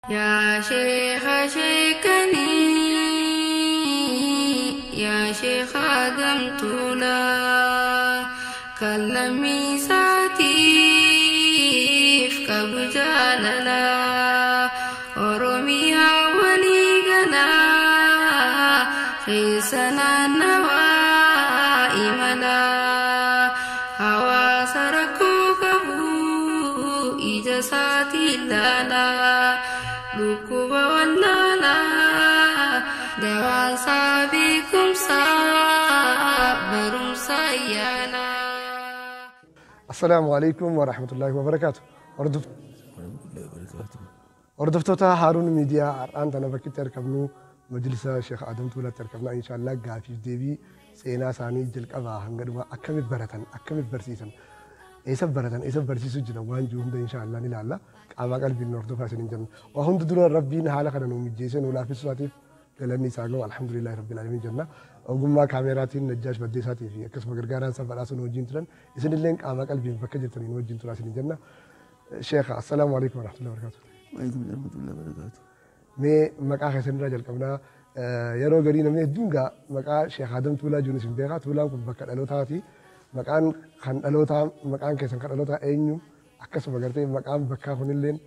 يا شيخ شيكني يا شيخ آدم تولا كلمي ساتيف كبجاللا أروميا وليغنا خيسنا نوائمنا هوا سركو كبو إجساتي لالا dhukkuba wallaalaa dawaasaa beekumsaa barumsa yaalaa. Assalaamu alaikum wa rahmatullahi wa barakaatu. Hordoftoota Haaruun Miidiyaa, har'aan tana bakkitti argamnu majlisa Sheekh Adam Tuulaatti argamna. Inshaallah gaafiif deebii seenaa isaanii jalqabaa hanga dhumaa, akkamitti baratan, akkamitti barsiisan, eessa baratan, eessa barsiisuu jiran, waan jiru hunda inshaallah ni ilaalla. Qaamaa qalbiin hordofaa isin hin jennu. Waa hunda dura Rabbiin haala kana nu mijjeessee nu laaffisuu isaatiif galanni isaa gahu, alhamdulillahi rabbil alamin jenna. Ogummaa kaameraatiin Najjaash Baddeessaatii fi akkasuma gargaaraan isaa badhaasuun wajjin turan, isinillee qaamaa qalbiin bakka jirtaniin wajjin turaa isin hin jenna. Sheekha, assalaamu alaikum warahmatullahi wabarakatuh. Waalaikum warahmatullahi wabarakatuh. Mee maqaa keessan irraa jalqabnaa. Yeroo garii namni hedduun gaa maqaa Sheekh Adam Tuulaa jiru isin beekaa. Tuulaan kun bakka dhalootaati. Maqaan kan dhalootaa, maqaan keessan kan dhalootaa eenyu? Akkasuma gartee maqaan bakkaa kunilleen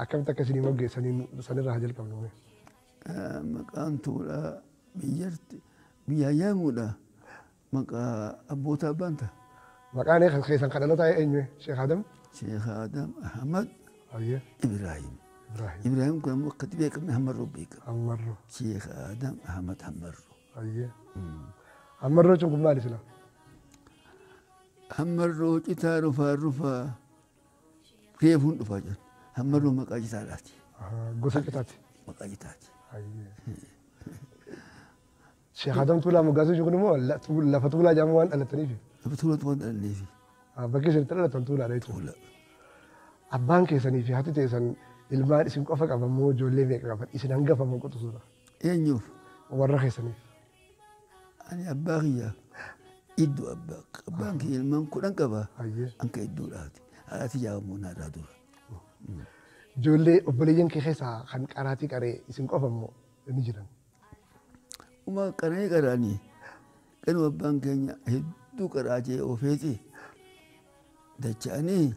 akkamitti akka isinii moggeessaniin sanirraa haa jalqabnu. Maqaan Tuulaa biyyatti biyya yaamuudha. Maqaa abboota abbaan ta'a. Maqaan keessan kan dhalootaa eenyu, Sheekh Adam? Sheekh Adam Ahmad Ayyee. Ibrahim. Ibrahim. Ibrahim kun ammoo akkatti beekamne Hammarroo beekama. Hammarroo. Sheekh Adam Ahmad Hammarroo. Ayyee. Hammarroo jechuun kun maali sila? Hammarroo citaa rufaa rufaa reefuun dhufaa jiru. Hammarroo maqaa citaadhaati. Gosa citaati. Maqaa citaati. Ayyee. Sheekh Adam Tuulaa moggaasuu jechuun immoo lafa Tuulaa jedhamu waan dhalattaniif. Lafa Tuulaatti waan dhalanneefi. Bakki isin itti dhalatan Tuulaadha jechuudha. Tuulaa. Abbaan keessanii fi haati teessan ilmaan isin qofa qaban moo ijoollee meeqa qaban? Isin hangafa moo quxisuudha? Eenyuuf? Warra keessaniif. Ani abbaa kiyya iddoo abbaa abbaan kiyya ilmaan 10 qaba. Ayyee. Anka iddoodhaati. Haadhati jaamamoo naarraa dura. Ijoollee obboleeyyan kee keessaa kan qaraatii qaree isin qofa moo ni jiran? Uma qaranii qaraanii kanuma abbaan keenya hedduu qaraajee oofeeti dacha'anii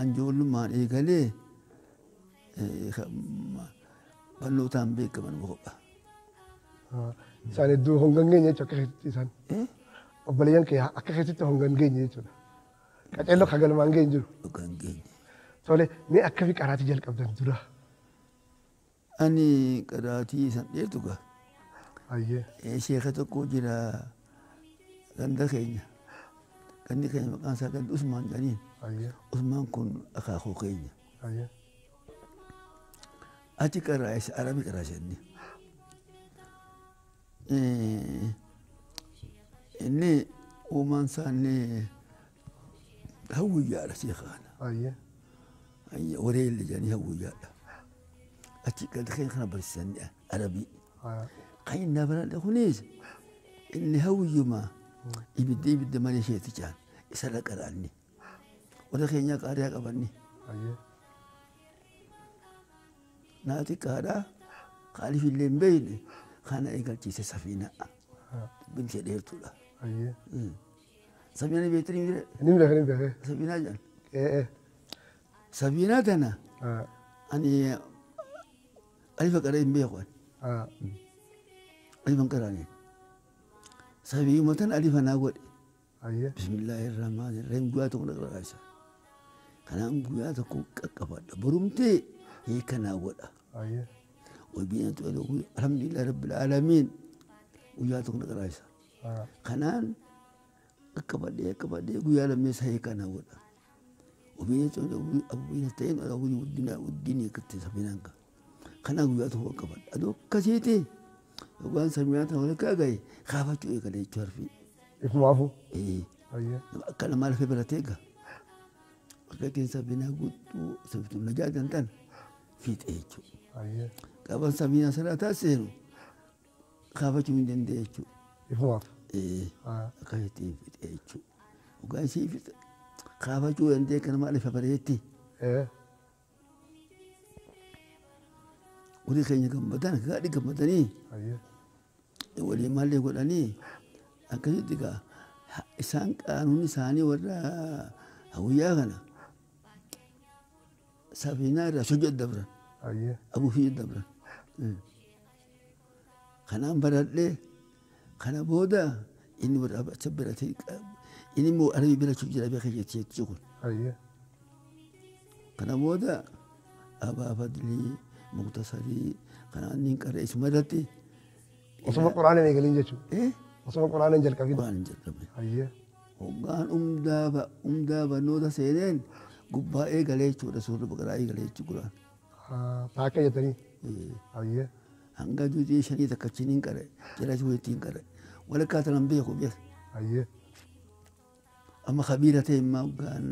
anjoollummaan eegalee barnootaan beekaman kopha. Isaan hedduu hongan geenye jechuudha akka keessatti isaan. Obboleeyyan kee akka keessatti hongan geenye jechuudha. Qaceelloo kan galmaan geenye jiru. Dhugaan geenye. Tole, mee akkami qaraatii jalqabdan dura? Ani qaraatii san dheertu gaa. Ayyee. Sheeka tokko jira ganda keenya. Gandi keenya maqaan isaa gandi Usmaan jedhaniin. Ayyee. Usmaan kun akaakuu keenya. Ayyee. Achi qaraa'e, Arabii qaraa'e inni. Inni uumaan isaa inni hawwiyyaadha sheeka kana. Ayyee. Wareelli jedhanii hawwiyyaadha. Achi ganda keenya kana barsiisan Arabii. Kan inni baradhe kunis inni hawwiyyuma ibidda ibidda malee isheetti caan isarra qaraanni. Warra keenyaa qaariyaa qabanni. Ayyee. Naa xiqqaadha. Qaaliif illee hin beekne kana eegalchiise safiina. Dubbiin ishee dheertuudha. Ayyee. Safiina beektanii miti? Ni beeka, ni beeka. Safiinaa jedhan. Ee. Safiinaa tana ani alifa qaree hin beeku ani. Alifa hin qaraane. Safiinuma tana alifa naa godhe. Ayyee. Bismillaahi rahmaani rahiim guyyaa tokko na qarqaarsa. Kanaan guyyaa tokko qaqqabadha. Borumtee hiika naa godha. Ayyee. Wabiina tu'elu alhamdulillahi rabbil aalamiin guyyaa tokko na qarqaarsa. Kanaan qaqqabadhee qaqqabadhee guyyaa lammeessa hiika naa godha. Wabiina tu'elu abubiina ta'een alawwii guddina guddinii akkatti safiinaan qaba. Kanaan guyyaa tokko qaqqabadha. Adoo akkasiiti yookaan safiinaa tana walakkaa gahe kaafachuu eegale jechuu harfii. Ifumaafuu. Ee. Ayyee. Akka namaa lafee baratee egaa. Akka ittiin safiinaa guutuu safiituu najaatan tana fiixee jechuudha. Ayyee. Qaban safiinaa sana taasiseenu kaafachuu hin danda'e jechuudha. Ifumaaf. Ee. Akka ittiin fiixee jechuudha. Dhugaan ishee fiixe kaafachuu danda'e akka namaa lafa bareetti. Ee. Warri keenya gammadan gaadhi gammadanii walii maallee godhanii akkasitti egaa isaan qaanuun isaanii warra hawiyyaa kana safiinaa irraa soja dabran. Abuu fi dabran. Kanaan baradhee kana booda inni warra achi biratee inni immoo arabii birachuuf jira beeka jechi kun. Kana booda Abaa Fadlii Muktasarii kanaan inni qara'e isuma irratti. Osuma quraana hin eegalin jechuudha. Osuma quraana hin jalqabin. Quraana hin jalqabin. Hoggaan umdaa barnoota seeneen gubbaa eegalee jechuudha suurri baqaraa eegalee jechuudha. Taakka jettanii. Hanga juuzii 5 takka achiin hin qara'e jala walitti hin qara'e walakkaa tanan beeku beeku. Amma kabiira ta'e immaa hoggaan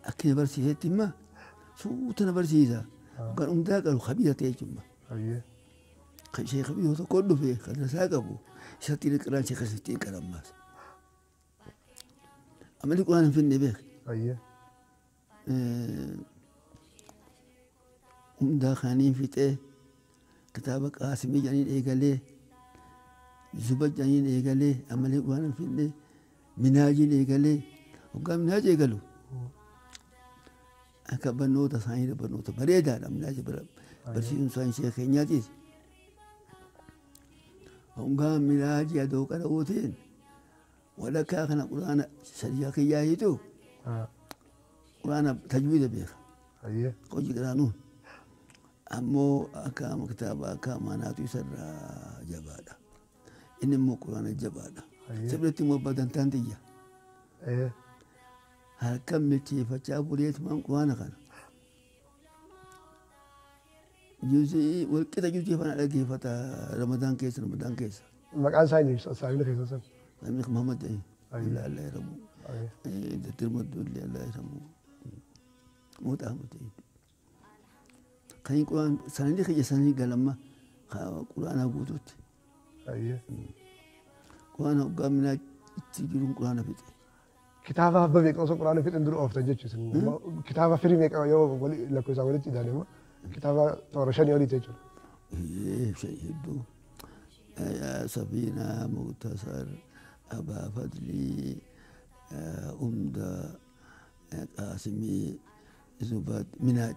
akka na barsiisetti immaa suuta na barsiisa. Hoggaan umdaa qabu kabiira ta'e jechuudha. Sheekh biyya tokko dhufe kan isaa qabu isatti qiraan sheekh isatti hin qarammaas. Amma inni quraan hin finne beek. Umdaa kaaniin fixee kitaaba qaasimii jedhaniin eegalee zuba jedhaniin eegalee ammallee quraan hin finne minaajiin eegalee hoggaa minaaji eegalu akka barnoota isaanii barnoota bareedaadha minaaji barsiisuun isaanii sheekh keenyaatiis. Hoggaa minaaji adoo qara'uutiin walakkaa kana quraana shariyaa kiyyaayitu quraana tajwiida beeka. Hojii qiraanuun. Ammoo akka kitaaba akka amaanaatu isarraa jabaadha. Inni immoo quraana jabaadha. Sirriitti immoo abbaa dantaan tiyya. Harka milcheeffachaa buleetumaan quraana kana. Juuzii walqixa juuzii faana dhaggeeffata Ramadaan keessa Ramadaan keessa. Maqaan isaa eenyu saayina keessa san? Saayina Muhammad jedhani. Allah yarhamu. Dattir Madduullee Allah yarhamu. Moota Ahmad jedhani. Kan quraan sanadii kiyya sanadii galamma quraanaa guutuutti. Quraana hoggaa minaa itti jiruun quraana fixe. Kitaaba abba meeqa osoo quraana fixan dura ooftan jechuudha. Kitaaba firii meeqa yoo lakkoofsaan walitti ida'an immoo kitaaba toora 5 oliiti jechuudha. Hedduu. Safiinaa, Muktasar, Abaa Fadlii, Umdaa, Qaasimii, Zubaat, Minaaj.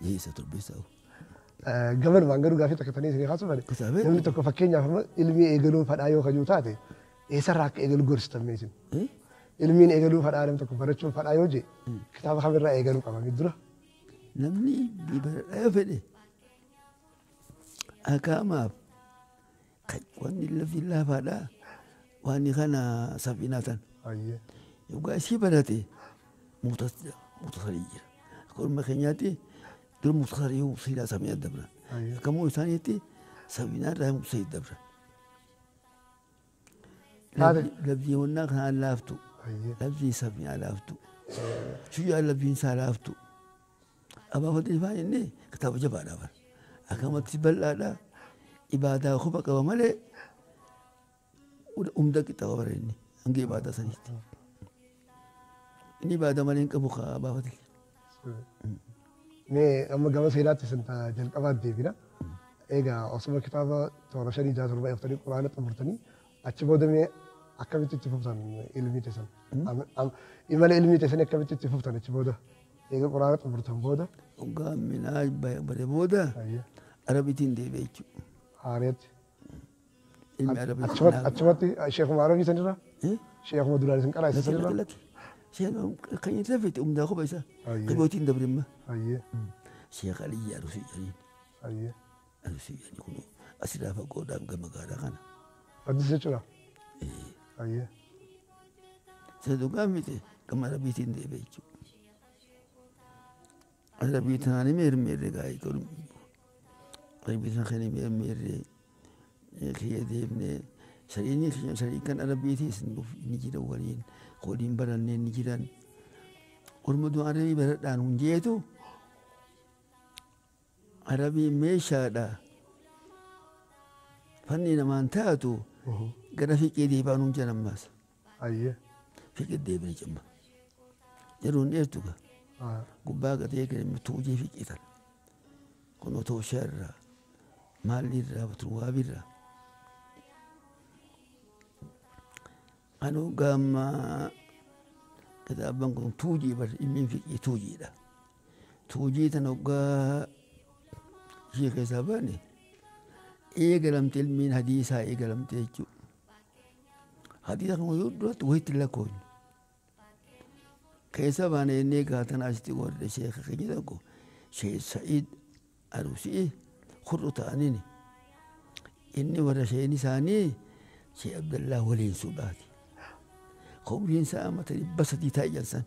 Jeessa torbeessaa'u. Gabanumaan garuu gaaffii takka tanii isinii kaasuu fedhe. Namni tokko fakkeenyaaf amma ilmii eegaluu fadhaa yoo kajuu taate eessarraa akka eegalu gorsitan mee isin? Ilmiin eegaluu fadhaa namni tokko barachuun fadhaa yoo jee kitaaba kamirraa eegaluu qaba dura? Namni baradhaa yoo fedhe akaamaaf wanni lafti laafaadhaa waan kana safiinaa tan. Yoggaa isii barate muktasarii jira. Akka orma keenyaatti dura muktasarii muktasarii safiinaa dabra. Akkammoo isaaniitti safiinaa irraa muktasarii dabra. Labsii wannaa kanaan laaftu. Labsii safiinaa laaftu. Shujaa labsiin isaa laaftu. Abaa Fadlii faan inni kitaaba jabaadha bara. Akkamatti bal'aadha. Ibaadaa qofa qaba malee umda qixxaawa bara inni hanga ibaadaa saniitti. Inni ibaadaa malee hin qabu Abaa Fadlii. Mee amma gama seenaatti isin jalqabaa deebina. Egaa osuma kitaaba toora 5 6 7 eeftanii quraana xumurtanii achi booda mee akkamitti itti fuftan ilmii teessan? Imala ilmii teessan akkamitti itti fuftan achi booda? Egaa quraana xumurtan booda? Hoggaa minaa bare booda arabiitiin deebi'e jechuudha. Haariyaatti. Ilmi arabiitiin. Achumatti sheekuma arabii sanirraa? Sheekuma duraan isin qaraa'e sanirraa? Sheekh kan inni lafeeti umdaa qofa isaa. Qibootiin dabrimma. Sheekh Aliyyi Arusii jedhaniin. Arusii jedhanii kun asirraa fagoodhaan gama gaaraa kana. Addis jechuudha. Isa dhugaa miti gama arabiitiin deebi'e jechuudha. Arabii tanaan meermeerre gaa'ee arabii tan kan meermeerre kiyya deemnee shariin shariin kan arabiitiis ni jira waliin waliin barannee ni jiran. Orma du'a arabii baradhaan hunjeetu arabii meeshaadha. Fanni namaan taatu gara fiqee deebaan hun jiran ammaas. Fiqee deebine cimma. Yeroon dheertu gaa. Gubbaa gatee kan tuujee fiqee tana. Kunoo tooshaa irraa Maalirraa turwaabirraa. Anuu gaamma kitaabban kun tuujii bar ilmiin fiqii tuujiidha. Tuujii tana hoggaa ishee keessaa baane eegalamte ilmiin hadiisaa eegalamte jechuudha. Hadiisa kana yoo duratti wayitti lakkoofnu. Keessa baane jennee gaatan asitti warra sheeka keenya tokko Sheek Sa'iid Arusii hurru ta'aniini. Inni warra sheen isaanii Sheek Abdallaa waliin suudhaati. Umriin isaa mata 300 taa'e jalsan.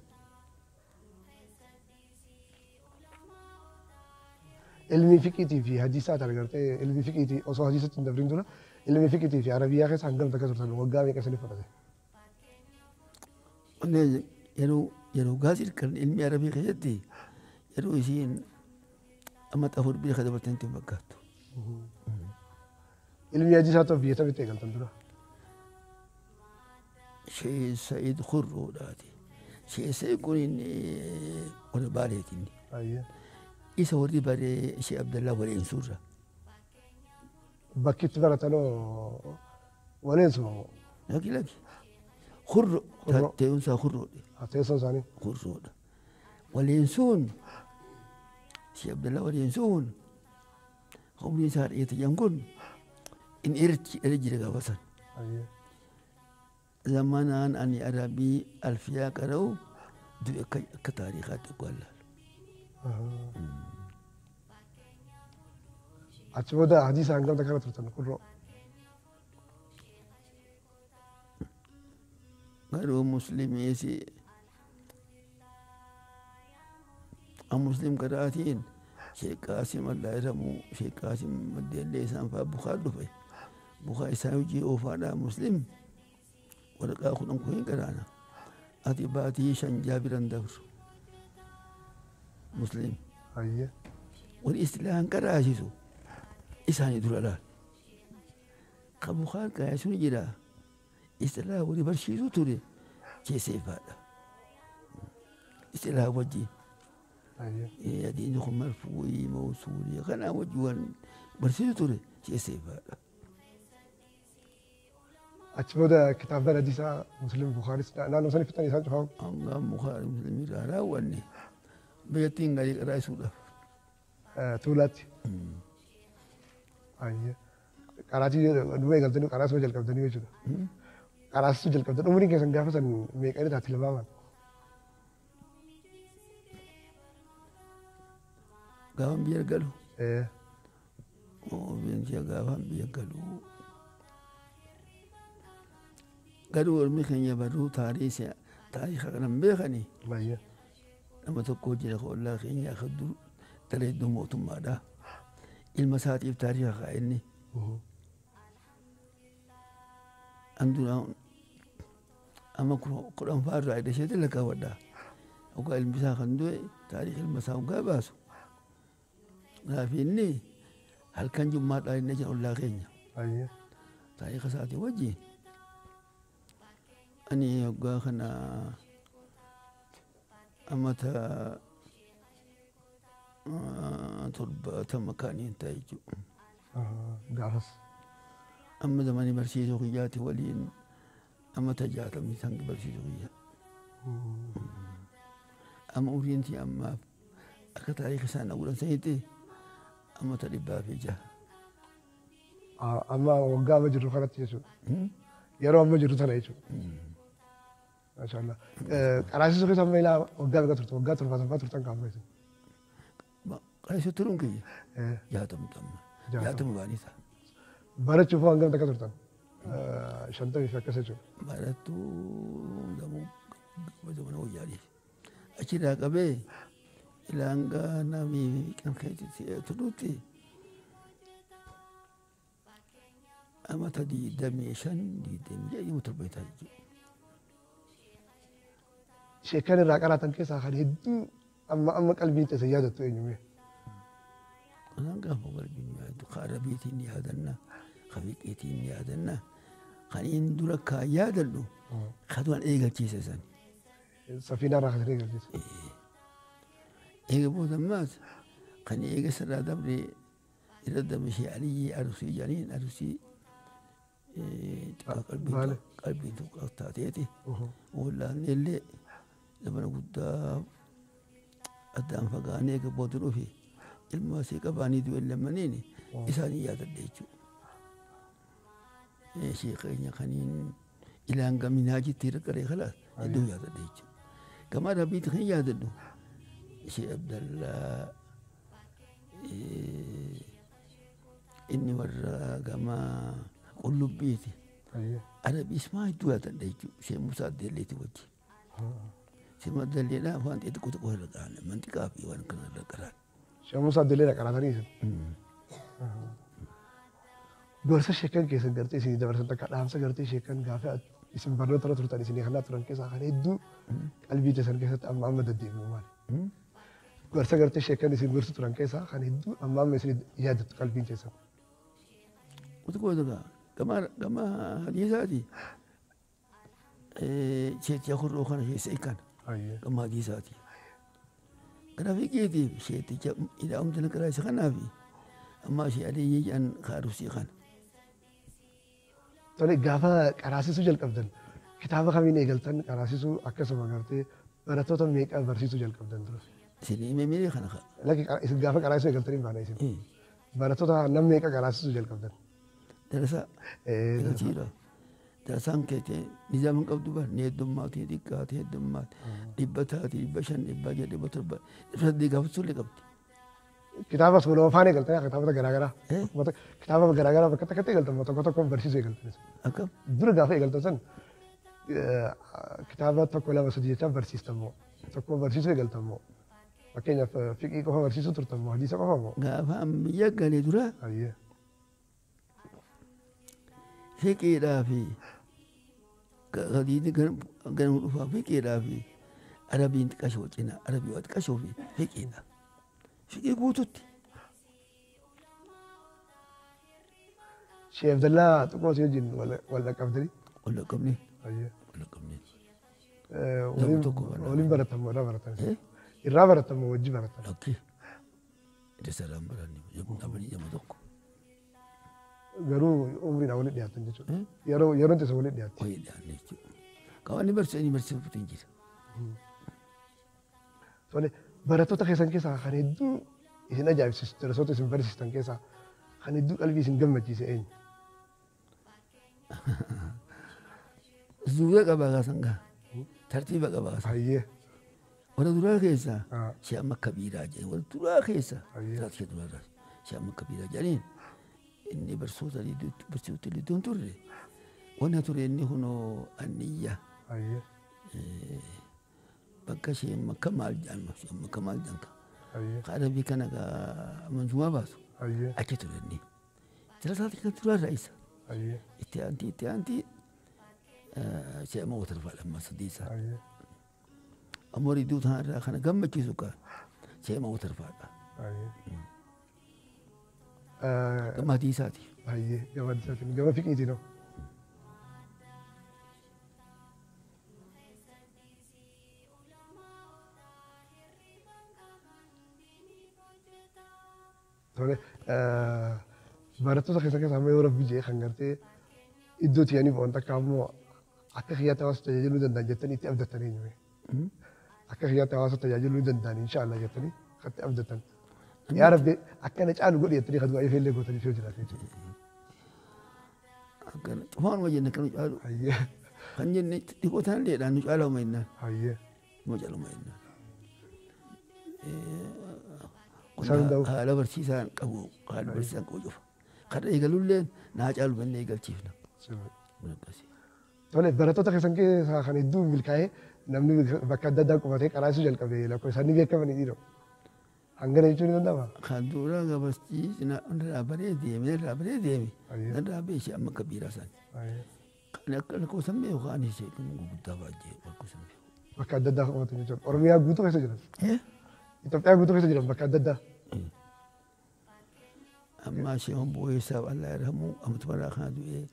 Ilmi fiqiitii fi hadiisaa tana gartee ilmi fiqiitii osoo hadiisatti hin dabrin dura ilmi fiqiitii fi arabiyyaa keessa hangam takka turtan waggaa meeqa isinif fudhate? Onnee yeroo gaazii kan ilmi arabii keessatti yeroo isiin amma 4 bira kan dabartan itti fakkaattu. Ilmi hadiisaa ta'u biyya tamitti eegaltan dura? Sheek Sa'iid Hurruudhaati. Sheek Sa'iid kun inni warra Baaleeti inni. Isa warri baree Sheek Abdallaa waliin suurra. Bakki itti baratanoo waliin soo? Laki laki. Hurro teessumsaa hurroodha. Teessoon isaanii? Hurroodha. Waliin suun Sheek Abdallaa waliin suun umriin isaa dheete jedhan kun inni irra jira gaafa san. Zamanaan ani arabii alfiyaa qara'u du'e akka taariikaatti tokko allaalu. Achi booda hadiisa hangam takka irra turtan hurroo? Garuu muslimiis muslim qara'atiin Sheek Qaasim Allah irhamu Sheek Qaasim maddeellee isaan fa'aa Bukaa dhufe. Bukaa isaa hojii oofaadhaa muslim waraqaa 10 kun hin qaraana. Ati baatii 5 jaabiran dabru. Muslim. Warri istilaan qaraasisu isaanii dura laal. Ka Bukaa qaraasisu jira. Istilaa warri barsiisu ture keesseeffaadha. Istilaa wajjin. Adiin kun marfuu'ii mawsuulii kanaa wajjin waan barsiisu ture keesseeffaadha. Achi booda kitaabban hadiisaa Muslim Bukaaris naannoo sanii fixan isaan cufamu. Hangaan Bukaari Muslim irraa raawwanne biyyattiin gadi qaraasuudhaaf. Tuulaatti. Qaraatii dhuma eegaltanii qaraasuma jalqabdanii jechuudha. Qaraasuu jalqabdan umriin keessan gaafa san meeqa inni taate tilmaaman? Gaafan biyya galu. Biyya gaafan biyya galu. Garuu ormi keenya barruu taariika kana hin beekani. Nama tokko jira ollaa keenya akka dur dalayduu mootummaadha. Ilma isaatiif taariika kaa inni. An duraan amma 10 fa'aa irraa hidha ishee lakkaawwadha. Hoggaa ilmi isaa kan du'e taariika ilma isaa hoggaa baasu. Kanaaf inni halkan jummaadhaa inni jira ollaa keenya. Taariika isaatii wajjin. Ani hoggaa kana amata 70 kaaniin ta'e jechuudha. Gaafas. Amma zamanii barsiisuu kiyyaati waliin amata 60 san barsiisuu kiyya. Amma umriin tiyya ammaaf akka taariika isaan godhan sanitti amata 106. Amma waggaa amma jirru kanatti jechuudha. Yeroo amma jirru tana jechuudha. Maashaallah. Qaraasisuu keessa amma ilaa waggaa meeqa turte? Waggaa 70 turtan kaafma isin. Qaraasisuu turuun kiyya. 60 tamma. 60 baanii ta'a. Barachuuf hangam takka turtan? 50 fi akkas jechuudha. Barattuu gamoo zamana wayyaadhi. Achirraa qabee ilaa hanga namni kan keessa turutti amata 25 26 27 ta'a jechuudha. Sheekan irraa qaraatan keessaa kan hedduu amma qalbiin teessa yaadattu eenyumee? Kanaan gaafa qalbiin yaaddu ka arabiitiin yaadanna ka fiqiitiin yaadanna kan inni dura kaa yaadadhu ka duraan eegalchiise san. Safiinaa irraa kan eegalchiise. Eega booda ammaas kan eega sirraa dabre Irra ishee Aliyyi Arusii jedhaniin Arusii qalbiin tokko taateeti. Wallaanne illee zamana guddaa addaan fagaanee booda dhufe ilma asii qabaanii du'e lamaniin isaanii yaadadhe jechuudha. Ishee keenya kaniin ilaan gaminaa jitti hirqaree kalaas hedduu yaadadhe jechuudha. Gama Rabbiitti kan yaadadhu ishee Abdallaa inni warra gama Qullubbiiti. Arabiis maa hedduu yaadadha jechuudha. Ishee Musaa Addeelleeti wajji. Ishee Musaa Addeelleedhaa waan xixiqqoo xiqqoo irra qaran manxiqaa fi waan kana irra qaran. Ishee Musaa Addeelleedha qaratanii isin. Gorsa sheekan keessan gartee isinii dabarsan takka dhaamsa gartee sheekan gaafa isin barnoota irra turtan isinii kanaa turan keessaa kan hedduu qalbii keessan keessatti amma amma deddeebi'u maali? Gorsa gartee sheekan isin gorsu turan keessaa kan hedduu amma amma isin yaadattu qalbiin keessan. Utuu gama gama hadiisaati sheeticha kurroo kana keessa ikan gama hadiisaati. Gara fiqiitiif sheeticha ilaa umtana karaa isa kanaafi amma ishee Aliyyii jedhan kaarusii kana. Tole gaafa qaraasisuu jalqabdan kitaaba kamiin eegaltan qaraasisuu akkasuma gartee barattoota meeqa barsiisuu jalqabdan dura? Isin himee miiree kana ka'a. Lakki isin gaafa qaraasisuu eegaltanii baana isin. Barattoota nam meeqa qaraasisuu jalqabdan? Darasaa. Eegalchiidha. Darasaan keetee nizaama hin qabdu bar ni heddummaati xiqqaati heddummaati 100 taati 500 600 700 800 gaafachuu illee qabdi. Kitaaba suuraa afaan eegaltanii kitaabota garaagaraa. Kitaaba garaagaraa bakka takkatti eegaltan tokko tokko barsiisuu eegaltan. Akkam? Dura gaafa eegaltan san kitaaba 1 2 3 jechaa barsiistan moo tokko barsiisuu eegaltan moo fakkeenyaaf fiqii qofa barsiisuu turtan moo hadiisa qofa moo? Gaafa biyya galee dura. Fiqiidhaa fi hadiisni ganama dhufaa fiqiidhaa fi arabiin xiqqashoo cina arabii waa xiqqashoo fi fiqiidha. Fiqii guututti. Shee Abdallaa xiqqoo si wajjin wal dhaqqabdanii? Wal dhaqqabne. Wal dhaqqabne. Waliin baratan moo irraa baratan? Irraa baratan moo wajji baratan? Lakki. Dasarraan baranne dhabanii jama tokko. Garuu umriidhaan walitti dhiyaatan jechuudha. Yeroo yeroon teessa walitti dhiyaatti. Walitti dhiyaanne jechuudha. Qabanni barsiisanii barsiisuutu hin jira. Tole barattoota keessan keessaa kan hedduu isin ajaa'ibsiisu darasoota isin barsiistan keessaa kan hedduu qalbii isin gammachiise eenyu? Zuura qabaa kaasan gaa. Tartiiba qabaa kaasan. Warra duraa keessaa ishee amma kabiiraa jedhanii warra duraa keessaa ishee duraa ishee amma kabiiraa jedhaniin inni barsoota barsiisota lidduun turre wanna ture inni kunoo anniyya. Bakka ishee makka maal jedhan ishee makka maal jedhan ka. Arabii kana ka manzumaa baasu achi ture inni. Jala isaati kan turaa irraa isa. Itti aantii itti aantii ishee amma watarfaadha amma sadiisaa. Amma ridduu tanarraa kana gammachiisu kaan ishee amma watarfaadha. Gama hadiisaati. Gama hadiisaatiin gama fiqiitiin hoo? Tole barattoota keessa keessa amma yoo rabbi jee kan gartee iddoo tiyanii bo'oon takka ammoo akka kiyyaatti hawaasa tajaajiluu danda'an jettanii itti abdattanii eenyu? Akka kiyyaatti hawaasa tajaajiluu danda'an inshaallah jettanii akkatti abdatan. Yaa rabbi akkana caalu godhi jettanii kan du'aa ifeellee gootanii yoo jiraate jechuudha. Akkana cufaanuma jenne kan nu caalu. Kan jenne xiqqoo tanalleedhaan nu caaluma jennaan. Numa caaluma jennaan. Haala barsiisaan qabu haala barsiisaan qabu cufa. Kan eegalullee naa caalu jennee eegalchiifna. Tole barattoota keessan keessaa kan hedduu milkaa'ee namni bakka adda addaa qubatee qaraasuu jalqabe lakkoofsa isaanii beekamanii dhiiroo. Hangana jechuun ni danda'amaa? Kan duraa gabarsiisna irraa baree deeme irraa baree deeme irraa beeshee amma kabiiraa isaanii. Kan akka lakkoofsa beeku kan ishee kan gurguddaa baay'ee lakkoofsa beeku. Bakka adda addaa qubatan jechuudha. Oromiyaa guutuu keessa jiran. Itoophiyaa guutuu keessa jiran bakka adda addaa. Amma isheen bu'eessaaf Allah yarhamu amatu baraa kana du'ee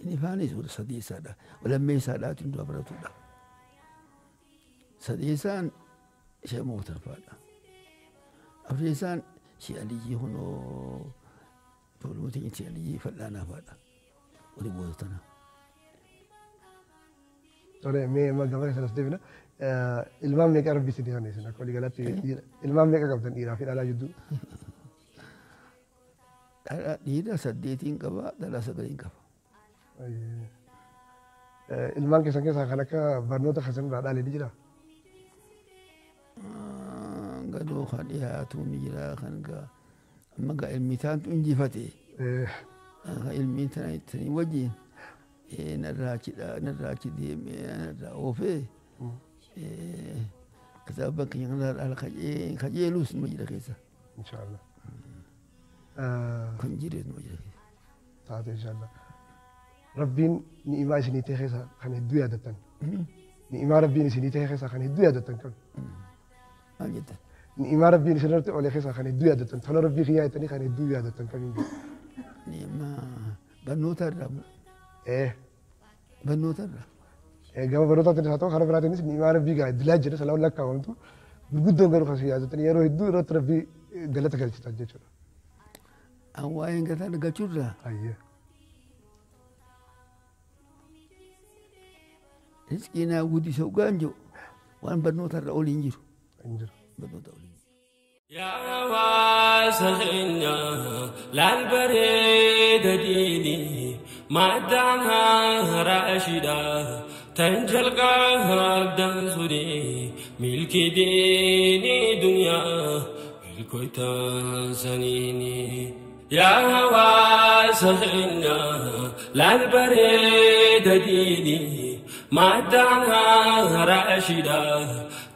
inni faanis wala sadeessaadha. Lammeessaadhaatu dura baratudha. Sadeessaan ishee mootarfaadha. Afreessaan ishee Aliyyii hunoo Ijoollummaa teenya Aliyyi fal'aanaa fa'aadha. Wali booda tana. Tole mee amma gama keessan as deebina. Ilmaan meeqa rabbi isin yaane isin akka waliigalaatti ilmaan meeqa qabdan dhiiraa fi dhalaa jidduu? Dhiira 8 qaba, dhalaa 9 qaba. Ilmaan keessan keessaa kan akka barnoota keessan irraa dhaale ni jiraa? Gadoo kan dhiyaatu ni jira kan gaa amma gaa ilmi taantu injifate. Kan ilmiin tana tanii wajjin narraa achi narraa achi deemee narraa oofee kitaaba keenya kanarraa dhaala kajeelus numa jira keessa. Inshaallah. Kan jirees numa jira keessa. Taate inshaallah. Rabbiin ni'imaa isinii ta'e keessa kan hedduu yaadattan. Ni'imaa Rabbiin isinii ta'e keessa kan hedduu yaadattan qabu. Maal jettan? Ni'imaa Rabbiin isinirratti oole keessa kan hedduu yaadattan. Tola Rabbii kiyyaa jettanii kan hedduu yaadattan kamiin jiru? Ni'imaa barnoota irraa moo? Barnoota irraa. Gama barnootaatiin haa ta'u karaa biraatiinis ni'imaa Rabbii gaa dilaa jira salaamu lakkaawamtu gurguddoon garuu kan yaadattan yeroo hedduu irratti Rabbii galata galchitan jechuudha. An waa'een galata galchuurraa? Ayyee. Rizqii naa guddisa dhugaan jiru waan barnoota irra olii hin jiru. Hin jiru. Barnoota olii hin jiru. Yaa hawaasa keenya laal bareeda diinii maddaan haraashidha tan jalqabdan suni milki diinii duniyaa milkoytan saniini. Yaa hawaasa keenya laal bareeda diinii maddaan haraashidha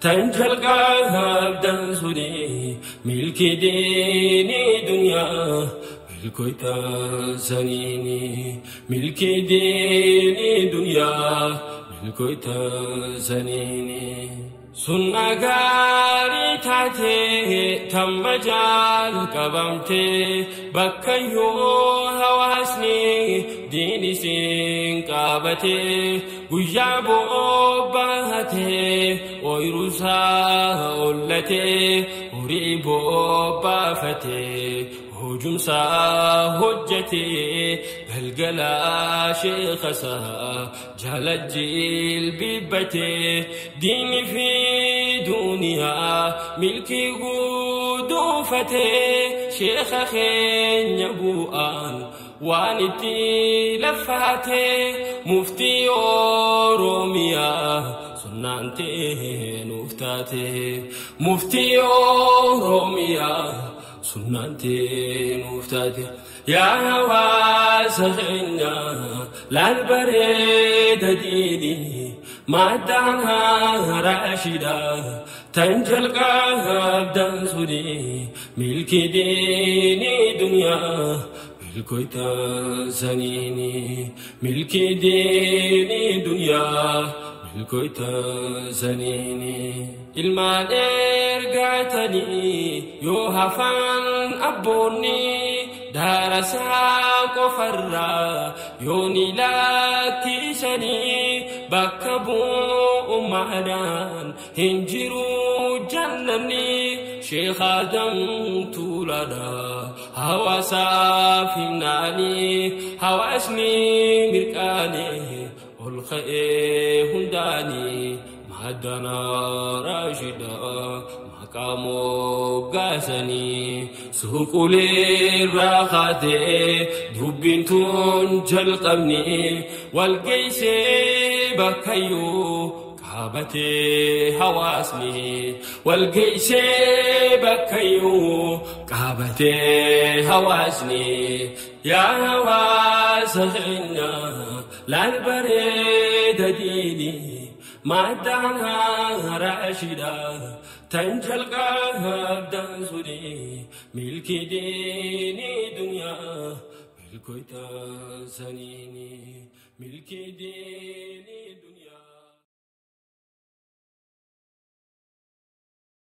tan jalqabdan suni milki diinii duniyaa milkoytan saniini milki diinii duniyaa milkoytan saniini. Sunna gaarii taatee tamma jalqabamtee bakka yoo hawaasni diin isin qabatee guyyaa bobbaatee ooyiruusaa ollatee horii bobbaafatee hojumsaa hojjetee galgala sheekasaa jala jilbibbatee diinni fi duniyaa milkii guduunfatee sheeka keenya bu'aan waan itti laffaatee muftii Oromiyaa sunnaan ta'ee nuuf taate muftii Oromiyaa sunnaan ta'ee nuuf taate. Yaa hawaasa keenya laal bareeda diinii maddaan haraashidha tan jalqabdan suni milki diinii duniyaa milkoytan saniini milki diinii duniyaa milkoytan saniini. Ilmaan ergatanii yoo hafan abboonni daarasaa qofarraa yoo ni lakkisanii bakka bu'ummaadhaan hin jiru jannanni Sheekh Adam Tuulaadha hawaasaaf himnaanii hawaasni mirqaanee ol ka'ee hundaanii maddana raashida maqaa moggaasanii suuqulee irraa kaatee dubbiin tun jalqabni wal geessee bakkayyuu qabatee hawaasni wal geessee bakkayyuu qabatee hawaasni. Yaa hawaasa keenya laal bareeda diinii maddaan haraashidha tan jalqabdan suni milki diinii duniyaa milkoytan saniini milki diinii duniyaa.